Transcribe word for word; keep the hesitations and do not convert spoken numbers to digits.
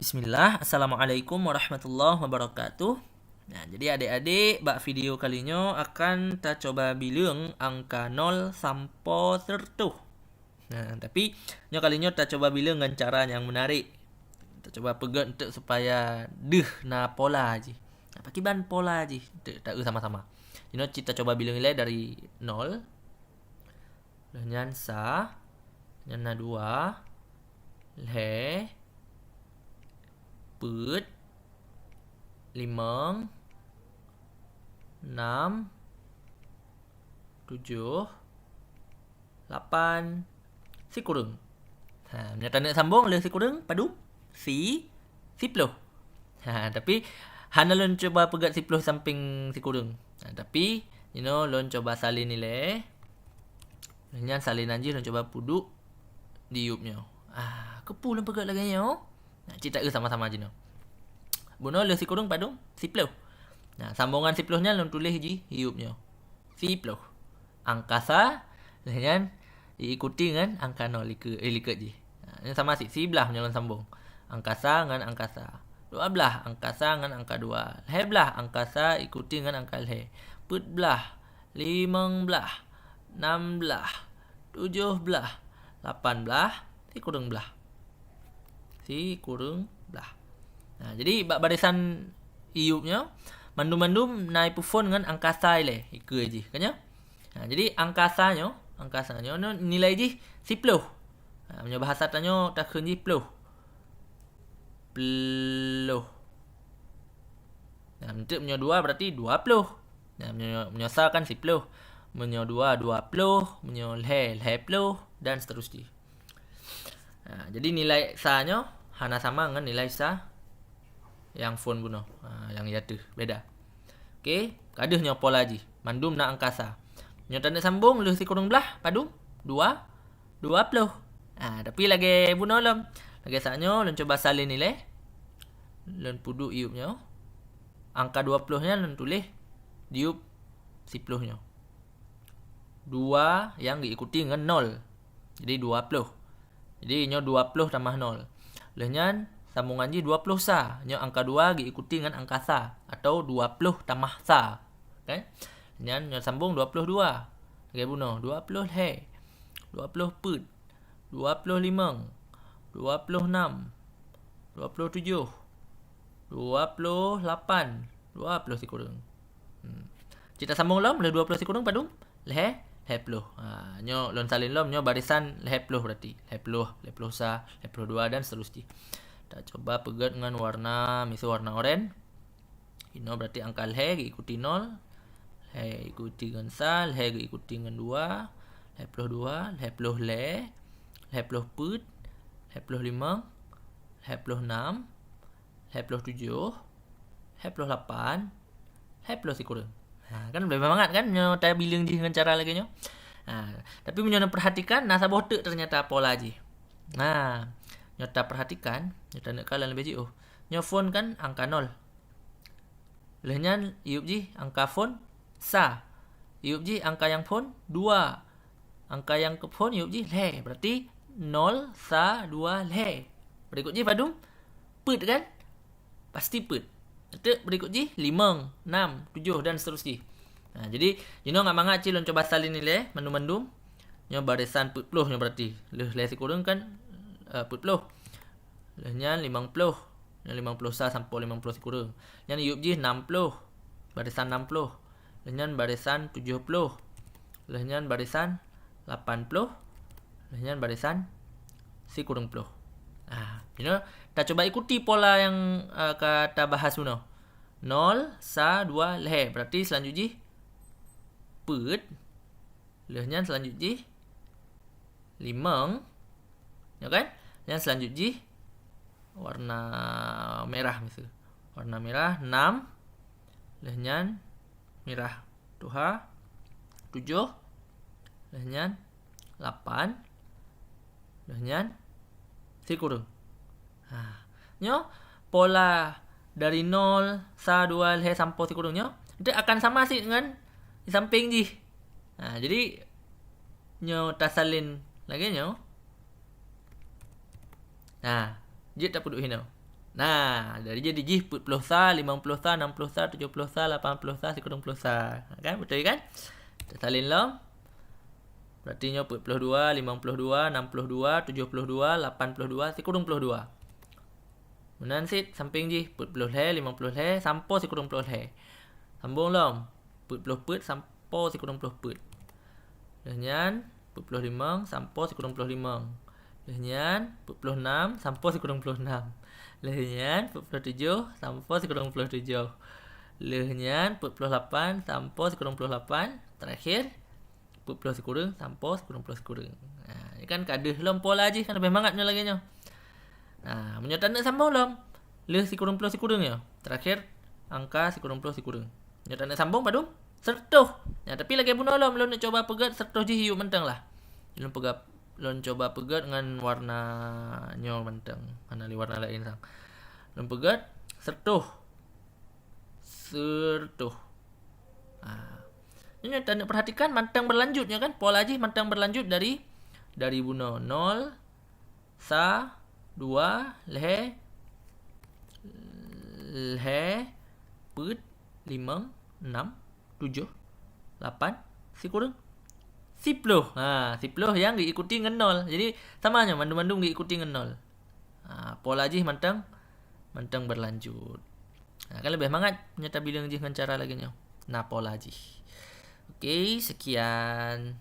Bismillah, Assalamualaikum warahmatullahi wabarakatuh. Nah, jadi adik-adik, bak video kali nyoe akan tacoba bileueng angka nol sampoe sireutoh. Nah, tapi nyoe kali nyoe tacoba bileueng ngon cara nyang menarik. Tacoba peugét enteuk supaya deuh na pola jih. Nah, pakiban pola jih enteuk taeu sama-sama. Jinoe cit tacoba bileueng ilée dari nol. Lheueh nyan sa, nyan na dua, lhée, peuet, limong, nam, tujoh, lapan, sikureueng. Ha, meunyoe taneuk sambong lheueh sikureueng, padum? Si, siploh. Ha, tapi hana lôn cuba peugét siploh sampéng sikureueng. Ha, tapi, jinoe lôn cuba salin ilée. Nyan salinan jih lôn cuba peuduek di yup nyoe. Ah, keupeue lôn peugét lagée nyoe? Nah, cit taeu sama-sama jinoe. Bunoe lheueh sikureueng padum? Siploh. Nah, sambongan siploh nyan lôn tuléh jih yup nyoe. Siploh. Angka sa, lheueh nyan diikuti ngon angka nol like-, eh, likot jih. Nah, nyan sama sit, siblaih meunyoe lôn sambong. Angka sa ngon angka sa. Dua blaih angka sa ngon angka dua. Lhée blaih angka sa ikuti ngon angka lhée. Peuet blaih, limong blaih, nam blaih, tujoh blaih, lapan blaih, sikureueng blaih. Sikureueng blaih. Nah, jadi bak barisan yup nyoe, mandum-mandum na ipeuphon ngon angka sa ilée, ikeue jih, kan nyoe? Nah, jadi angka sa nyoe, angka sa nyoe, nyoe nilai jih siploh. Nah, meunyoe bahasa tanyoe takheun jih ploh. Ploh. Nah, enteuk meunyoe dua berarti dua ploh. Nah, meunyoe, meunyoe sa kan siploh. Meunyoe dua, dua ploh. Meunyoe lhée, lhée ploh. Dan seterusnya. Ha, jadi nilai sa nyoe hana sama ngon nilai sa nyang phon bunoe. Ha, nyang ateueh, beda. Oke, ka deuh nyoe pola jih. Mandum na angka sa. Nyoe taneuk sambong lheueh sikureueng blaih, padum? Dua, dua ploh. Ha, tapi lagée bunoe lom. Lagée saat nyoe, lôn cuba salin ilée. Lôn peuduek yup nyoe. Angka dua ploh nyan lôn tuléh di yup siploh nyoe. Dua nyang geuikuti ngon nol. Jadi, dua ploh. Jadi, nyoe dua ploh tamah nol. Lheueh nyan, sambongan jih dua ploh sa. Nyoe angka dua geuikuti ngon angka sa, atau dua ploh tamah sa. Kan? Nyan nyoe sambong dua ploh dua. Lagée bunoe, dua ploh lhée, dua ploh peuet, dua ploh limong, dua ploh nam, dua ploh tujoh, dua ploh lapan, dua ploh sikureueng. Hmm. Cit tasambong lom, lheueh dua ploh sikureueng padum? Lhée, lhée ploh. Ha, nyoe lôn salin lom, nyoe barisan lhée ploh berarti. Lhée ploh, lhée ploh sa, lhée ploh dua dan seterusnya. Tacoba peugét ngon warna, miseue warna oren. Inoe berarti angka lhée geuikuti nol, lhée ikuti ngon sa, lhée geuikuti ngon dua, lhée ploh dua, lhée ploh lhée, lhée ploh peuet, lhée ploh limong, lhée ploh nam, lhée ploh tujoh, lhée ploh lapan, lhée ploh sikureueng. Ha, kan leubeh mangat kan nyoe tabileueng jih ngon cara lagée nyoe. Ha, tapi meunyoe neupeurhatikan, na saboh teuk teunyata pola jih. Nah, nyoe tapeurhatikan, nyoe taneuk kalon leubeh jiôh. Nyoe phon kan angka nol. Lheueh nyan yup jih angka phon sa. Yup jih angka nyang phon dua. Angka nyang keuphon yup jih lhée. Berarti nol, sa, dua, lhée. Berikut jih padum? Peuet kan? Pasti peuet. Teuk berikut jih limong, nam, tujoh dan seterusnya. Nah, jadi, jinoe ngat mangat cit lôn cuba salin ilée mandum-mandum. Nyoe barisan peuet ploh nyoe berarti. Lheueh lhée sikureueng kan, eh, peuet ploh. Lheueh nyan limong ploh. Nyan limong ploh sa sampoe limong ploh sikureueng. Nyan yup jih nam ploh. Barisan nam ploh. Lheueh nyan barisan tujoh ploh. Lheueh nyan barisan lapan ploh. Lheueh nyan barisan sikureueng ploh. Ah, jinoe tacoba ikuti pola nyang, ah, ka tabahas bunoe. Nol, sa, dua, lhée. Berarti selanjut jih peuet. Lheueh nyan selanjut jih limong. Ya kan? Nyan selanjut jih warna merah miseue. Warna merah nam. Lheueh nyan merah tuha tujoh. Lheueh nyan lapan. Lheueh nyan sikureueng. Ha, nyoe pola dari nol, sa, dua, lhée sampoe sikureueng nyoe, dia akan sama sit ngon di sampéng jih. Ha, jadi nyoe tasalin lagée nyoe. Ha, jeuet tapeuduek hinoe. Nah, dari jadi jih peuet ploh sa, limong ploh sa, nam ploh sa, tujoh ploh sa, lapan ploh sa, sikureueng ploh sa. Kan? Beutôi kan? Teusalin lom. Berarti nyoe peuet ploh dua, limong ploh dua, nam ploh dua, tujoh ploh dua, lapan ploh dua, sikureueng ploh dua. Meunan cit sampéng jih peuet ploh lhèe, limong ploh lhèe, sampoe sikureueng ploh lhèe. Sambông lom. Peuet ploh peuet sampoe sikureueng ploh peuet. Lheueh nyan peuet ploh limong sampoe sikureueng ploh limong. Lheueh nyan peuet ploh nam sampoe sikureueng ploh nam. Lheueh nyan peuet ploh tujoh sampoe sikureueng ploh tujoh. Lheueh nyan peuet ploh lapan sampoe sikureueng ploh lapan. Terakhir peuet ploh sikureueng sampoe sikureueng ploh sikureueng. Ha, ni kan ka deuh lom pola jih, kan leubeh mangat nyoe lagèe nyoe. Nah, meunyoe taneuk sambông lom, lheueh sikureueng ploh sikureueng nyoe. Terakhir angka sikureueng ploh sikureueng. Nyoe taneuk sambông padum? Seureutoh. Nah, tapi lagèe bunoe lom, lôn neuk cuba peugèt seureutoh jih yôh mantong lah. Lôn peugah, lôn cuba peugèt ngon warna nyoe mantong. Hana lé warna laén sang. Lôn peugèt seureutoh. Seureutoh. Ha. Nyoe taneuk perhatikan mantong berlanjut nyoe kan. Pola jih mantong berlanjut dari, dari bunoe nol, sa, dua, lhèe, lhèe, peuet, limong, nam, tujoh, lapan, sikureueng, siploh. Ha, siploh nyang geuikuti ngon nol. Jadi sama nyoe, mandum-mandum geuikuti ngon nol. Ha, pola jih mantong, mantong berlanjut. Ha, kan leubeh mangat nyoe tabileung jih ngon cara lagèe nyoe. Na pola jih. Oke, sekian.